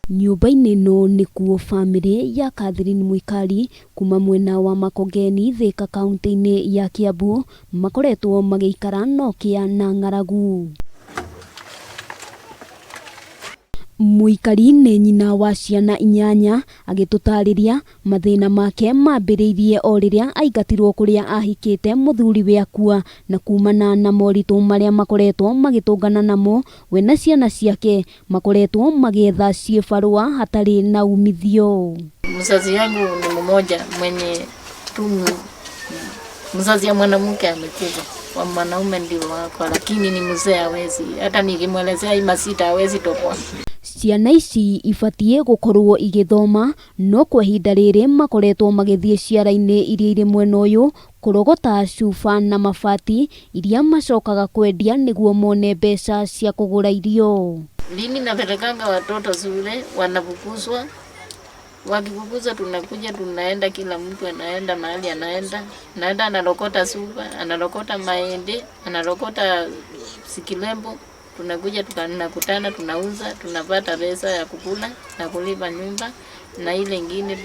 Nyũmba-inĩ ĩno nĩkuo bamĩrĩ ya Catherine Mwikali kuma mwena wa Makongeni Thika kauntĩ-inĩ ya Kiambu makoretwo magĩikara na ũkĩa na ng'aragu. Mũikari nĩ nyina wa ciana inyanya agĩtũtarĩria mathĩna make mambĩrĩirie o rĩrĩa aingatirwo kũrĩa ahikĩte mũthuriwe akua na kumana na moritũ marĩa makoretwo magĩtũngana namo we na ciana ciake makoretwo magĩetha ciĩbarũa hatarĩ na umithio. Mzazi yangu ni mmoja mwenye tu mzazi ya mwanamke amekufa, wa mwanaume ndio wako, lakini ni mzee, hawezi hata nikimwelezea hii masita hawezi toboa. Ciana ici ibatiĩ gũkorwo igĩthoma no kwa ihinda rĩrĩ makoretwo magĩthiĩ ciara-inĩ iria irĩ mwena ũyũ kũrogota cuba na mabati iria macokaga kwendia nĩguo mone mbeca cia kũgũra irio. Mimi napelekanga watoto shule, wanafukuzwa. Wakifukuzwa tunakuja tunaenda, kila mtu anaenda mahali anaenda, naenda analokota supa, analokota maende, analokota sikilembo. Tunakuja tunakutana, tunauza, tunapata pesa ya kukula na kulipa nyumba, na ile ingine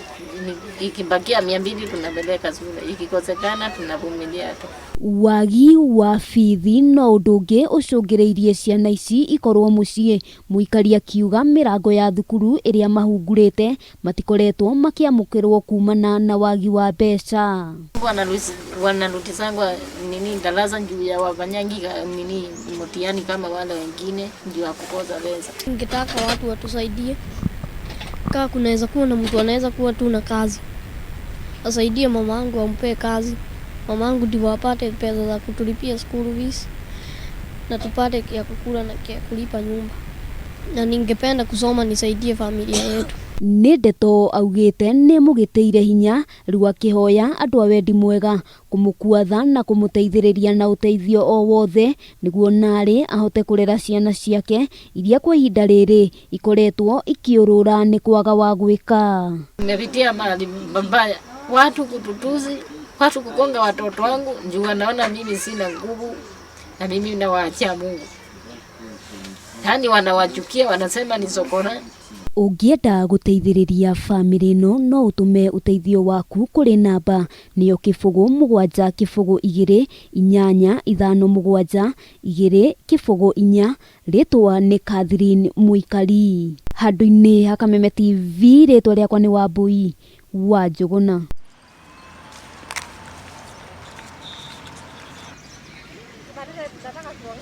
ikibakia 200 tunapeleka shule, ikikosekana tunavumilia tu. Wagi wa bithi no ũndũ ũngĩ ũcũngĩrĩirie ciana ici ikorwo mũciĩ. Mũikari akiuga mĩrango ya thukuru ĩrĩa mahungurĩte matikoretwo makĩamũkĩrwo kumana na wagi wa mbeca. Wanarudishangwa nini darasa juu ya wafanyangi nini mtihani kama wale wengine juu ya kukosa pesa. Ningetaka watu watusaidie, kaa kunaweza kuwa na mtu anaweza kuwa tu na kazi, asaidie mamangu, ampee kazi mamangu ndivyo apate pesa za kutulipia school fees na tupate ya kukula na ya kulipa nyumba, na ningependa kusoma nisaidie familia yetu. Nĩ ndeto augĩte nĩ mũgĩtĩire hinya rĩu akĩhoya andũ a wendi mwega kũmũkua tha na kũmũteithĩrĩria na ũteithio o wothe nĩguo narĩ ahote kũrera ciana ciake iria kwa ihinda rĩrĩ ikoretwo ikĩũrũra nĩ kwaga wa gwĩka. Nimepitia mahali mabaya, watu kututuzi, watu kugonga watoto wangu juu wanaona mimi sina nguvu na mimi nawaachia Mungu. Yaani wanawachukia, wanasema ni sokora. Ũngĩenda gũteithĩrĩria bamĩrĩ ĩno no ũtũme ũteithio waku kũrĩ namba nĩyo 0 7 0 2 8 5 7 2 0 4. Rĩtwa nĩ Catherine Mwikari. Handũ-inĩ ha Kameme TV rĩtwa rĩakwa nĩ Wambui wa Njũgũna.